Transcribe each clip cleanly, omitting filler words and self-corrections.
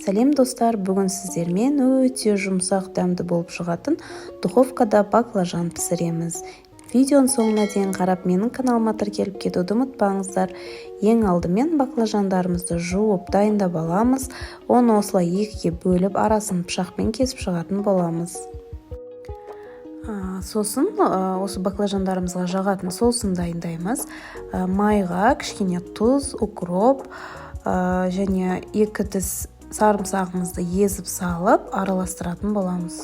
Сәлем, достар! Бүгін сіздермен өте жұмсақ, дәмді болып шығатын духовкада баклажан пісіреміз. Видеоның соңына дейін қарап, менің каналыма тіркеліп кетуді ұмытпаңыздар. Ең алдымен баклажандарымызды жуып, дайындап аламыз. Оны осылай екіге бөліп, арасын пышақпен кесіп шығатын боламыз. Сосын осы баклажандарымызға жағатын соусын дайындаймыз. Майға кішкене тұз, укроп және 2 тіс сарымсағымызды езіп салып, араластыратын боламыз.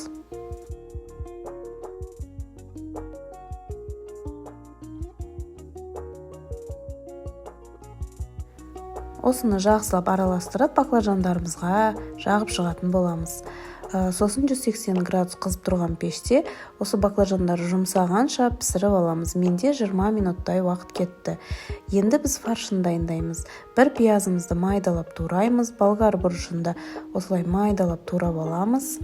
Осыны жақсылап араластырып, баклажандарымызға жағып шығатын боламыз. Сосын 180 градус қызып тұрған пеште осы баклажандар жұмсағанша пісіріп аламыз. Менде 20 минуттай уақыт кетті. Енді біз фаршын дайындаймыз. Бір пиязымызды майдалап тураймыз, болгар бұрышын да осылай майдалап турап аламыз.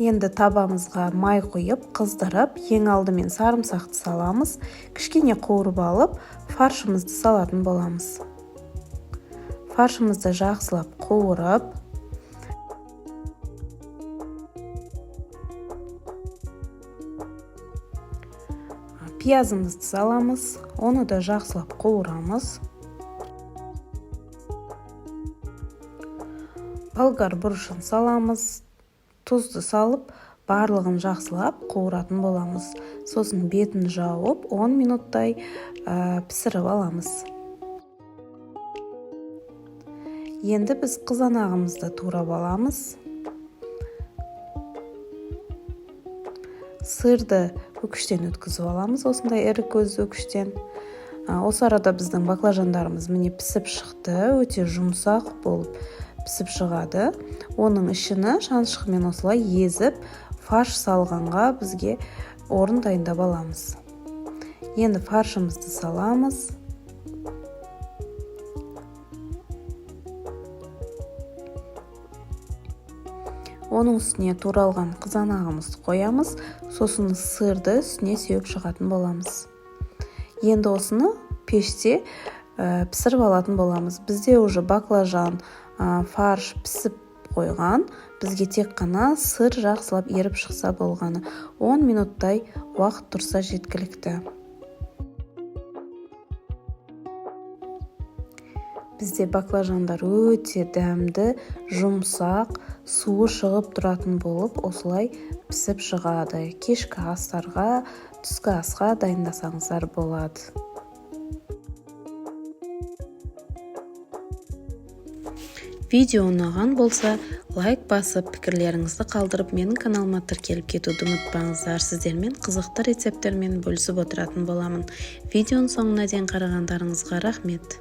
Енді табамызға май құйып, қыздырып, ең алдымен сарымсақты саламыз. Кішкене қуырып алып, фаршымызды салатын боламыз. Фаршымызды жақсылап қуырып, пиязымызды саламыз, оны да жақсылап қуырамыз. Болгар бұрышын саламыз, тұзды салып, барлығын жақсылап қуыратын боламыз. Сосын бетін жауып, 10 минуттай пісіріп аламыз. Енді біз қызанағымызды турап аламыз. Сырды өкіштен өткізіп аламыз, осындай ірі көзді өкіштен. Осы арада біздің баклажандарымыз міне пісіп шықты, өте жұмсақ болып пісіп шығады. Оның ішіні шанышқымен осылай езіп, фарш салғанға бізге орын дайындап аламыз. Енді фаршымызды саламыз. Оның үстіне туралған қызанағымызды қоямыз, сосын сырды үстіне сеуіп шығатын боламыз. Енді осыны пеште пісіріп алатын боламыз. Бізде уже баклажан, фарш пісіп қойған, бізге тек қана сыр жақсылап еріп шықса болғаны. 10 минуттай уақыт тұрса жеткілікті. Бізде баклажандар өте дәмді, жұмсақ, суы шығып тұратын болып осылай пісіп шығады. Кешкі астарға, түскі асқа дайындасаңыздар болады. Видео ұнаған болса, лайк басып, пікірлеріңізді қалдырып, менің каналыма тіркеліп кетуді ұмытпаңыздар. Сіздермен қызықты рецепттермен бөлісіп отыратын боламын. Видеоның соңына дейін қарағандарыңызға рахмет.